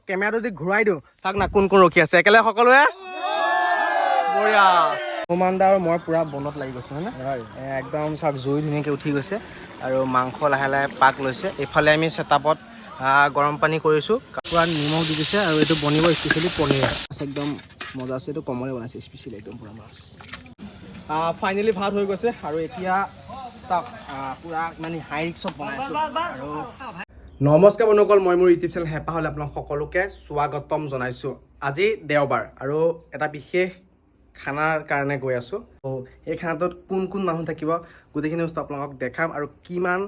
কেমেৰাটো যদি ঘূৰাই দিওঁ, চাওক না কোন কোন ৰখি আছে একেলগে সকলোৱে। বঢ়িয়া। হনুমান দা আৰু মই পূৰা বনত লাগি গৈছোঁ, হয়নে? একদম চাওক, জুই ধুনীয়াকৈ উঠি গৈছে আৰু মাংস লাহে লাহে পাক লৈছে। এইফালে আমি ছেটআপত গৰম পানী কৰিছোঁ, পূৰা নিমখ দি দিছে আৰু এইটো বনিব স্পেচিয়েলি পনীৰ। একদম মজা আছে। এইটো কমলে বনাইছে স্পেচিয়েলি, একদম পূৰা মাছ। ফাইনেলি ভাত হৈ গৈছে আৰু এতিয়া চাওক, পূৰা মানে হাই ৰিক্সত বনাই আছোঁ। আৰু নমস্কাৰ বন্ধুসকল, মই মোৰ ইউটিউব চেনেল হেঁপাহলে আপোনালোক সকলোকে স্বাগতম জনাইছোঁ। আজি দেওবাৰ আৰু এটা বিশেষ খানাৰ কাৰণে গৈ আছোঁ। ত' এই খানাটোত কোন কোন মানুহ থাকিব, গোটেইখিনি বস্তু আপোনালোকক দেখাম আৰু কিমান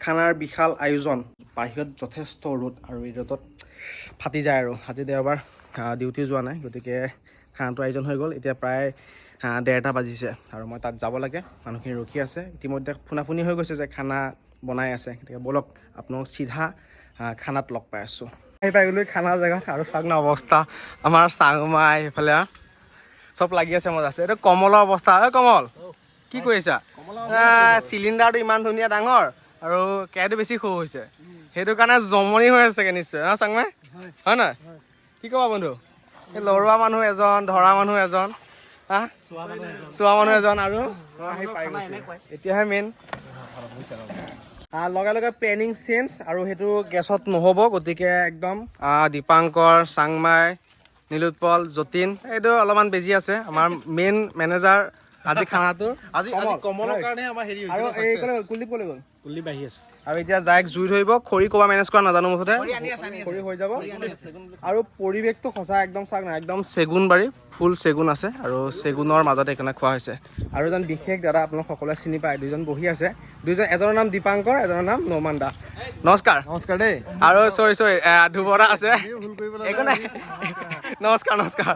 খানাৰ বিশাল আয়োজন। বাহিৰত যথেষ্ট ৰ'দ আৰু এই ৰ'দত ফাটি যায়। আৰু আজি দেওবাৰ, ডিউটিও যোৱা নাই, গতিকে খানাটো আয়োজন হৈ গ'ল। এতিয়া প্ৰায় 1:30 বাজিছে আৰু মই তাত যাব লাগে। মানুহখিনি ৰখি আছে, ইতিমধ্যে ফোনাফোনি হৈ গৈছে যে খানা বনাই আছে। গতিকে ব'লক, আপোনালোক চিধা খানাত লগ পাই আছোঁ। আহি পাই গ'লো খানাৰ জেগাত আৰু চাওক না অৱস্থা। আমাৰ চাংমাই সেইফালে চব লাগি আছে, মজা আছে। এইটো কমলৰ অৱস্থা। ঐ কমল, কি কৰিছা? চিলিণ্ডাৰটো ইমান ধুনীয়া ডাঙৰ আৰু কেৰাহীটো বেছি সৰু হৈছে, সেইটো কাৰণে জমনি হৈ আছে চাগে নিশ্চয়। ন চাংমাই, হয় নহয়? কি ক'বা বন্ধু? এই লৰোৱা মানুহ এজন, ধৰা মানুহ এজন, হা চোৱা মানুহ এজন আৰু আহি পাই গৈছে। এতিয়াহে মেইন। লগে লগে প্লেনিং চেঞ্জ আৰু সেইটো গেছত নহ'ব, গতিকে একদম দীপাংকৰ, চাংমাই, নীলোৎপল, যতীন, এইটো অলপমান বেজি আছে। আমাৰ মেইন মেনেজাৰ আজি খানাটোৰ আজি কমলৰ কাৰণে আমাৰ হেৰি আৰু হৈছে। এই ক'লে গ'ল? কুলদীপ ক'লে গ'ল? কুলদীপ আহি আছে। আৰু এতিয়া ডাইৰেক্ট জুই ধৰিব। খৰি ক'বা মেনেজ কৰা নাজানো, মুঠতে খৰি হৈ যাব। আৰু পৰিৱেশটো সঁচা একদম চাওক না, একদম চেগুন বাৰী, ফুল চেগুন আছে আৰু চেগুনৰ মাজত এইকাৰণে খোৱা হৈছে। আৰু এজন বিশেষ দাদা, আপোনালোক সকলোৱে চিনি পায়, দুজন বহি আছে দুজন, এজনৰ নাম দীপাংকৰ, এজনৰ নাম নৌমান দা। নমস্কাৰ। নমস্কাৰ দেই। আৰু চৰি, ধ্ৰুৱদা আছে। একো নাই। নমস্কাৰ, নমস্কাৰ।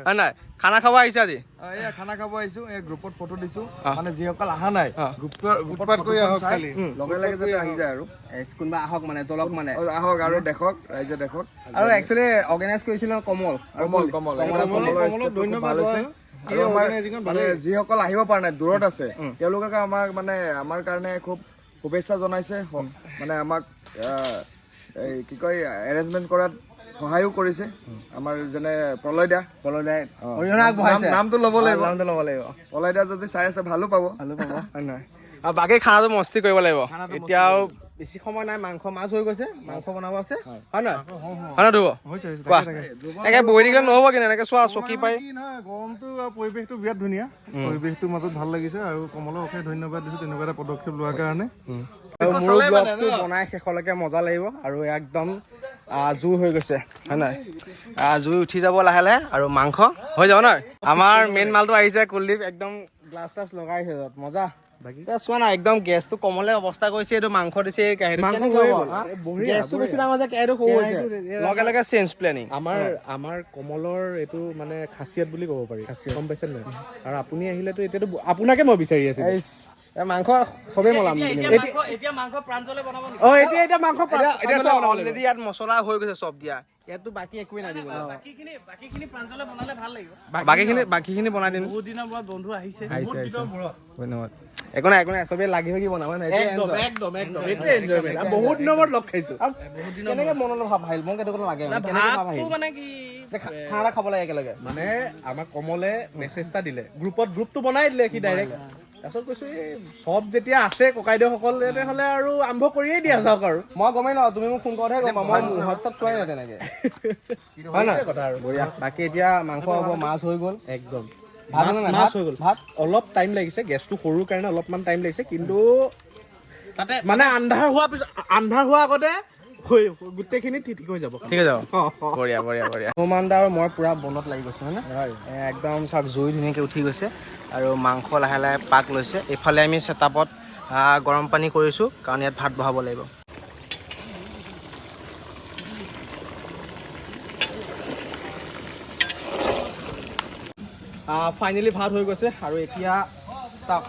হয় নাই, খানা খাব আহিছে আজি? এইয়া খানা খাব আহিছো। এই গ্ৰুপত ফটো দিছো, মানে যিসকল অহা নাই গ্ৰুপত কৰি আহক খালি। লগে লগে যাতে আহি যায় আৰু কোনোবা আহক মানে, জ্বলক মানে। আৰু আহক আৰু দেখক, ৰাইজে দেখক। আৰু একচুৱেলি অৰ্গেনাইজ কৰিছিল কমল আৰু কমল, কমল, কমল। কমলৰ কমলক step টো খুব ধন্যবাদ ভাল হৈছে। হয়। আৰু আমাৰ organizing ত মানে যিসকল আহিব পৰা নাই, দূৰত আছে, তেওঁলোকে আমাক মানে আমাৰ কাৰণে খুব শুভেচ্ছা জনাইছে। মানে আমাক এই কি কয়, এৰেঞ্জমেণ্ট কৰাত সহায়ো কৰিছে। আমাৰ যেনে প্ৰলয় দা। প্ৰলয় দাই অৰিহণা আগবঢ়াইছে। নামটো ল'ব লাগিব। নামটো ল'ব লাগিব। প্ৰলয় দা যদি চাই আছে, ভালো পাব। ভালো পাব, হয় নহয়? আৰু বাকী খানাটো মস্তি কৰিব লাগিব। এতিয়া আৰু বেছি সময় নাই। মাংস মাছ হৈ গৈছে, মাংস বনাব আছে, হয় নহয়? হয় নহয় ধ্ৰুৱ? হৈছে, হৈছে। কোৱা। এনেকে বহি থাকিলে নহ'ব কিন্তু, এনেকে চোৱা চকী পাই। কি নহয়, গৰমটো আৰু পৰিৱেশটো বিৰাট ধুনীয়া। পৰিৱেশটোৰ মাজত ভাল লাগিছে আৰু কমলক অশেষ ধন্যবাদ দিছো তেনেকুৱা এটা পদক্ষেপ লোৱাৰ কাৰণে। আৰু মোৰ ব্লগটো বনাই শেষলৈকে মজা লাগিব। আৰু একদম জুই হৈ গৈছে, হয় নহয়? জুই উঠি যাব লাহে লাহে আৰু মাংস হৈ যাব নহয়। আমাৰ মেইন মালটো আহিছে, কুলদীপ, একদম গ্লাছ চাছ লগাই আহিছে তাত, মজা। এতিয়া চোৱা না, একদম গেছটো কমলে অৱস্থা কৰিছে। এইটো মাংস দিছে, এই কেৰাহীটো কেনেকে হ'ব, হা? গেছটো বেছি ডাঙৰ যে কেৰাহীটো সৰু হৈছে, লগে লগে চেঞ্জ প্লেনিং। আমাৰ কমলৰ এইটো মানে খাচিয়ত বুলি ক'ব পাৰি, গম পাইছে নাই? আৰু আপুনি আহিলেতো এতিয়াতো আপোনাকে মই বিচাৰি আছিলো। মাংস চবেই মলাম। এতিয়া মাংস প্ৰাঞ্জলে বনাব নেকি? অ, এতিয়া মাংস এতিয়া চব অলৰেডি ইয়াত মছলা হৈ গৈছে চব দিয়া, ইয়াততো বাকী একোৱেই নাই দিব। বাকীখিনি প্ৰাঞ্জলে বনালে ভাল লাগিব। বাকীখিনি বনাই দিম। বহুত দিনৰ মূৰত বন্ধু আহিছে। আহিছে, আহিছে, ধন্যবাদ। একো নাই, একো নাই, চবেই লাগি ভাগি বনাব নাই। একদম, একদম, একদম, এইটোৱে এনজয়মেণ্ট। বহুত দিনৰ মূৰত লগ খাইছো। কেনেকে মনলৈ ভাৱ আহিল? মোক এইটো কথা লাগে মানে, কেনেকে ভাৱ ভাৱটো আহিল মানে কি যে খানা এটা খাব লাগে একেলগে? মানে আমাৰ কমলে মেছেজ এটা দিলে গ্ৰুপত, গ্ৰুপটো বনাই দিলে সি ডাইৰেক্ট। তাৰপিছত কৈছো, এই চব যেতিয়া আছে ককাইদেউসকল, তেনেহ'লে আৰু আৰম্ভ কৰিয়ে দিয়া যাওক আৰু। মই গমেই নাপাওঁ, তুমি মোক ফোন কৰোঁতেহে গম পাওঁ। মই হোৱাটছআপ চোৱাই নাই তেনেকে, হয় নহয়? কথা আৰু। বঢ়িয়া। বাকী এতিয়া মাংস হ'ব, মাছ হৈ গ'ল। একদম। ভাত হ'ল নাই? মাছ ভাত? হৈ গ'ল। ভাত? অলপ টাইম লাগিছে, গেছটো সৰু কাৰণে অলপমান টাইম লাগিছে, কিন্তু তাতে মানে আন্ধাৰ হোৱাৰ পিছত, আন্ধাৰ হোৱাৰ আগতে হৈ গোটেইখিনি ঠিক হৈ যাব। ঠিক আছে, বঢ়িয়া, বঢ়িয়া, বঢ়িয়া। হনুমান দা আৰু মই পূৰা বনত লাগি গৈছোঁ, হয়নে? একদম চাওক, জুই ধুনীয়াকৈ উঠি গৈছে আৰু মাংস লাহে লাহে পাক লৈছে। এইফালে আমি ছেটআপত গৰম পানী কৰিছোঁ, কাৰণ ইয়াত ভাত বহাব লাগিব। ফাইনেলি ভাত হৈ গৈছে আৰু এতিয়া চাওক,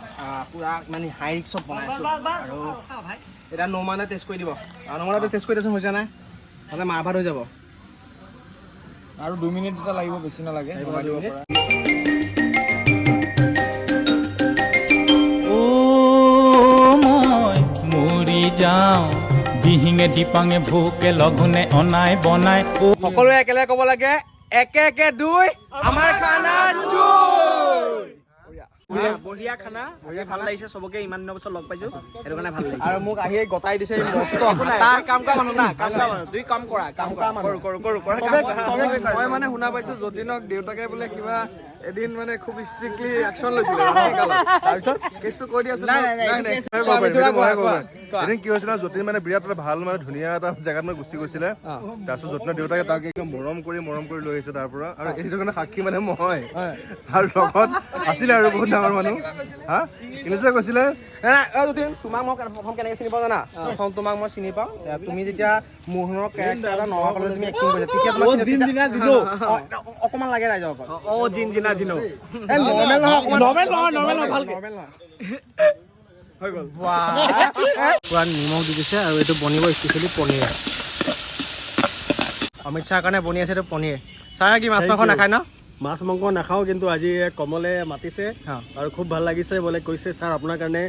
পূৰা মানে হাই ৰিক্সত বনাই আছোঁ। আৰু এতিয়া নৌমানে টেষ্ট কৰি দিব। নৌমানে টেষ্ট কৰি দিয়াচোন, হৈছে নাই? নহ'লে মাৰ ভাত হৈ যাব। আৰু 2 মিনিট এটা লাগিব, বেছি নালাগে। নমাই দিব পৰা। ও মই মৰি যাওঁ। দিহিঙে দিপাঙে ভোকে লঘোণে অনাই বনাই অ। সকলোৱে একেলগে ক'ব লাগে, একে একে দুই, আমাৰ খানা জুই। বঢ়িয়া খানা, ভাল লাগিছে চবকে, ইমান দিনৰ পিছত লগ পাইছো, সেইটো কাৰণে ভাল লাগিছে। আৰু মোক আহি গতাই দিছে এই মস্ত নাই, হাতা। তুমি কাম কৰা মানুহ না, কাম কৰা মানুহ, তুমি কাম কৰা, কাম কৰা, কৰো কৰো কৰো কৰা, কাম কৰা। মই মানে শুনা পাইছো যতীনক দেউতাকে বোলে কিবা এদিন মানে খুব ষ্ট্ৰিক্টলি একশ্যন লৈছিলে ৰাতিকালত। তাৰপিছত কেছটো কৈ দিয়াচোন। নাই, নাই, নাই, নাই। মই ক'ব পাৰিম, সেইটো ময়ে ক'ব কোৱা, পাৰিম। এদিন কি হৈছিলে, যতীন মানে বিৰাট এটা ভাল মানে ধুনীয়া এটা জেগাত মানে গুচি গৈছিলে। তাৰপিছত যতীনৰ দেউতাকে তাক একদম মৰম কৰি মৰম কৰি লৈ আহিছে তাৰ পৰা। আৰু এইটো কাৰণে সাক্ষী মানে মই আৰু লগত আছিলে আৰু বহুত ডাঙৰ মানুহ। হা, ইংলিছে কৈছিলে। নাই নাই, অ যতীন, তোমাক মই প্ৰথম কেনেকে চিনি পাওঁ জানা? প্ৰথম তোমাক মই চিনি পাওঁ তুমি যেতিয়া মোহনৰ কেৰেক্টাৰ এটা নগাঁও কলেজত তুমি এক্টিং কৰিছা, তেতিয়া তোমাক অকণমান লাগে ৰাইজৰ ওপৰত। অ জিন জিনা জিনো। এই নৰ্মেল নহয়, অকণমান নৰ্মেল নহয়, নৰ্মেল নহয়, ভালকে নৰ্মেল নহয়। হৈ গ'ল। পুৰা নিমখ দি দিছে আৰু এইটো বনিব স্পেচিয়েলি পনীৰ। অমিত শ্বাহৰ কাৰণে বনি আছে এইটো পনীৰ। ছাৰে কি মাছ মাংস নাখায় ন? মাছ মাংস নাখাওঁ, কিন্তু আজি কমলে মাতিছে আৰু খুব ভাল লাগিছে বোলে। কৈছে, ছাৰ আপোনাৰ কাৰণে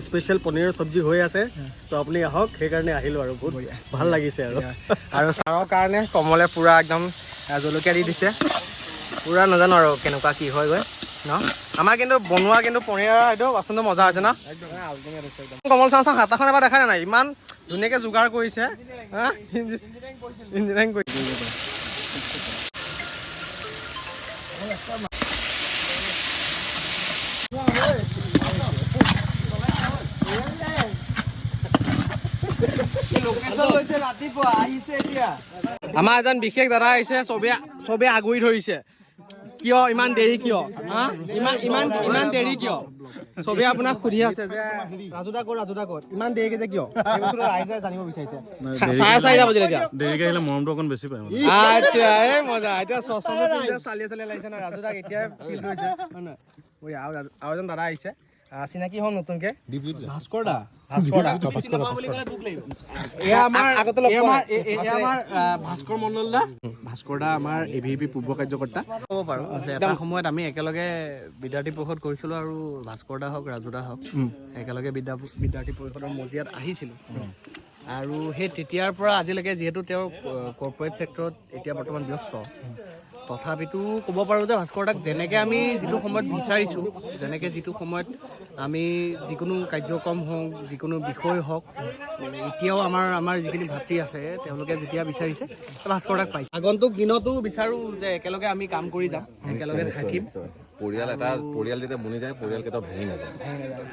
স্পেচিয়েল পনীৰৰ চব্জি হৈ আছে, তো আপুনি আহক। সেইকাৰণে আহিলোঁ আৰু বহুত ভাল লাগিছে আৰু। আৰু ছাৰৰ কাৰণে কমলে পুৰা একদম জলকীয়া দি দিছে পুৰা। নাজানো আৰু কেনেকুৱা কি হয় গৈ ন। আমাৰ কিন্তু বনোৱা কিন্তু পনীৰৰ এইটো বাচনটো মজা হৈছে ন। কমল চাওঁ চাওঁ, হাতাখন এবাৰ দেখাই নাই, ইমান ধুনীয়াকে যোগাৰ কৰিছে। হা, ইঞ্জিনিয়াৰিং কৰিছে। আমাৰ এজন বিশেষ দাদা আহিছে, চবে চবে আগুৰি ধৰিছে। কিয় ইমান দেৰি, কিয়? হা, ইমান ইমান ইমান দেৰি কিয়? চবে আপোনাক সুধি আছে যে ৰাজুদা ক'ত, ৰাজুদা ক'ত, ইমান দেৰিকে যে কিয়? এই বস্তুটো ৰাইজে জানিব বিচাৰিছে। 4:30 বাজিলে এতিয়া। দেৰিকে আহিলে মৰমটো অকণ বেছি পায় মানে। আচ্ছা, এই মজা। এতিয়া চচমাযোৰ পিন্ধি চালি চালি লাগিছে ন ৰাজুদাক, এতিয়া ফিল হৈছে হয় নহয়? বঢ়িয়া। আৰু এজন দাদা আহিছে, চিনাকি হ'ম নতুনকে, ভাস্কৰ দা। ভাস্কৰ দা। এয়া আমাৰ আগতে লগ এয়া পোৱা আমাৰ নাই। এয়া আমাৰ ভাস্কৰ মণ্ডল দা। ভাস্কৰ দা আমাৰ এ ভি পি পূৰ্ব কাৰ্যকৰ্তা। ক'ব পাৰোঁ যে এটা সময়ত আমি একেলগে বিদ্যাৰ্থী পৰিষদ কৰিছিলোঁ আৰু ভাস্কৰ দা হওক, ৰাজু দা হওক, একেলগে বিদ্যাৰ্থী পৰিষদৰ মজিয়াত আহিছিলোঁ। আৰু সেই তেতিয়াৰ পৰা আজিলৈকে যিহেতু তেওঁ কৰ্পৰেট ছেক্টৰত এতিয়া বৰ্তমান ব্যস্ত, তথাপিতো ক'ব পাৰোঁ যে ভাস্কৰ দাক যেনেকৈ আমি যিটো সময়ত বিচাৰিছোঁ, যেনেকৈ যিটো সময়ত আমি যিকোনো কাৰ্যক্ৰম হওক, যিকোনো বিষয় হওক, মানে এতিয়াও আমাৰ যিখিনি ভাতৃ আছে, তেওঁলোকে যেতিয়া বিচাৰিছে ভাস্কৰ দাক পাইছে। আগন্তুক দিনতো বিচাৰোঁ যে একেলগে আমি কাম কৰি যাম, একেলগে থাকিম। পৰিয়াল এটা, পৰিয়াল যেতিয়া বনি যায়, পৰিয়াল কেতিয়াও ভাঙি নাযায়।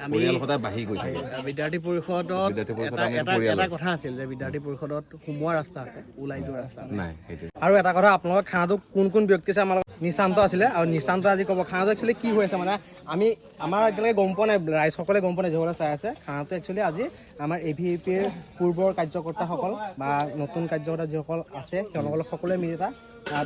আমি পৰিয়াল সদায় বাঢ়ি গৈ থাকে। বিদ্যাৰ্থী পৰিষদত বিদ্যাৰ্থী পৰিষদ এটা আমি এটা পৰিয়াল। এটা কথা আছিল যে বিদ্যাৰ্থী পৰিষদত সোমোৱা ৰাস্তা আছে, ওলাই যোৱা ৰাস্তা নাই। নাই, সেইটোৱে। আৰু এটা কথা, আপোনালোকৰ খানাটো কোন কোন ব্যক্তি আছে? আমাৰ লগত নিশান্ত আছিলে আৰু নিশান্ত আজি ক'ব খানাটো একচুৱেলি কি হৈ আছে। মানে আমি আমাৰ এতিয়ালৈকে গম পোৱা নাই, ৰাইজসকলে গম পোৱা নাই, যিসকলে চাই আছে। খানাটো একচুৱেলি আজি আমাৰ এ ভি পিৰ পূৰ্বৰ কাৰ্যকৰ্তাসকল বা নতুন কাৰ্যকৰ্তা যিসকল আছে, তেওঁলোকৰ সকলোৱে মিলি এটা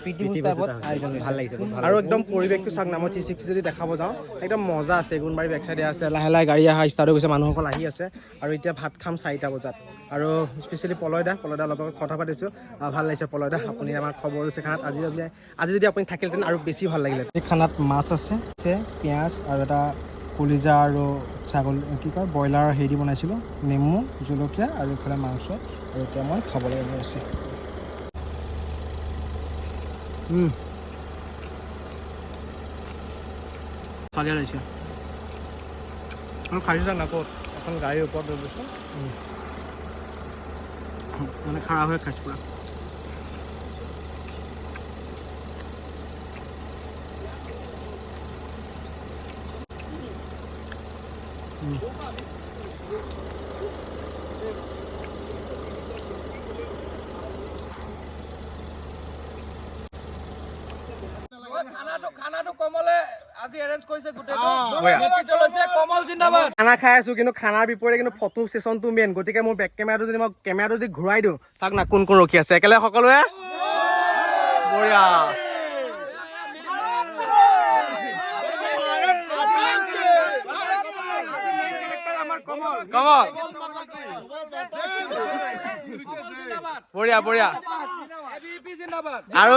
প্ৰীতি ভোজ টাইপত আয়োজন হৈছে। ভাল লাগিছে আৰু একদম পৰিৱেশটো চাওক না। মই 360 যদি দেখাব যাওঁ, একদম মজা আছে। গুণবাৰী বেক চাইডে আছে, লাহে লাহে গাড়ী অহা ষ্টাৰ্ট হৈ গৈছে, মানুহসকল আহি আছে। আৰু এতিয়া ভাত খাম 4টা বজাত। আৰু স্পেচিয়েলি পলয়দা, পলয়দাৰ লগত কথা পাতিছোঁ, ভাল লাগিছে। পলয়দা, আপুনি আমাৰ খবৰ লৈছে খানাত। আজি যদি আপুনি থাকিলহেঁতেন আৰু বেছি ভাল লাগিলে। এই খানাত মাছ আছে, পিঁয়াজ আৰু এটা কলিজা আৰু ছাগলী কি কয় ব্ৰইলাৰৰ হেৰি বনাইছিলোঁ, নেমু, জলকীয়া আৰু এইফালে মাংস। আৰু এতিয়া মই খাবলৈ গৈ আছোঁ। চালিয়া লাগিছে। আৰু খাইছোঁ জানা ক'ত? এখন গাড়ীৰ ওপৰত লৈ গৈছোঁ, মানে খাৰা হৈ খাইছোঁ পুৰা। খানাটো কমলে আজি এৰেঞ্জ কৰিছে, গোটেইটো নেতৃত্ব লৈছে। কমল জিন্দাবাদ। খানা খাই আছো, কিন্তু খানাৰ বিপৰীতে কিন্তু ফটো ছেশ্যনটো মেইন। গতিকে মোৰ বেক কেমেৰাটো যদি মই কেমেৰাটো যদি ঘূৰাই দিওঁ, চাওক না কোন কোন ৰখি আছে। একেলগে সকলোৱে, বঢ়িয়া। কমল, বঢ়িয়া বঢ়িয়া। আৰু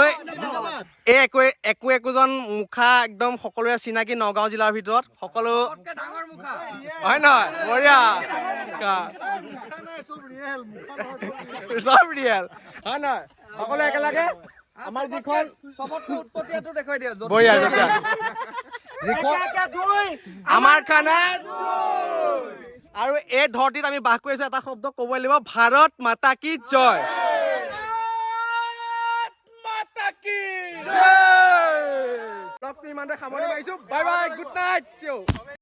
এই একো একো একোজন মুখা একদম সকলোৰে চিনাকি নগাঁও জিলাৰ ভিতৰত সকলো, হয় নহয়? বঢ়িয়া, চব ৰিয়েল, হয় নহয়? সকলো একেলগে আমাৰ যিখন চবতকৈ উৎপতীয়াটো দেখুৱাই দিয়া। বঢ়িয়া, যেতিয়া যিখন আমাৰ খানা আৰু এই ধৰতিত আমি বাস কৰিছো, এটা শব্দ ক'বই লাগিব, ভাৰত মাতা কি জয়! মাতা কি জয়! ব্লগটো ইমানতে সামৰণি মাৰিছো। Bye bye, good night.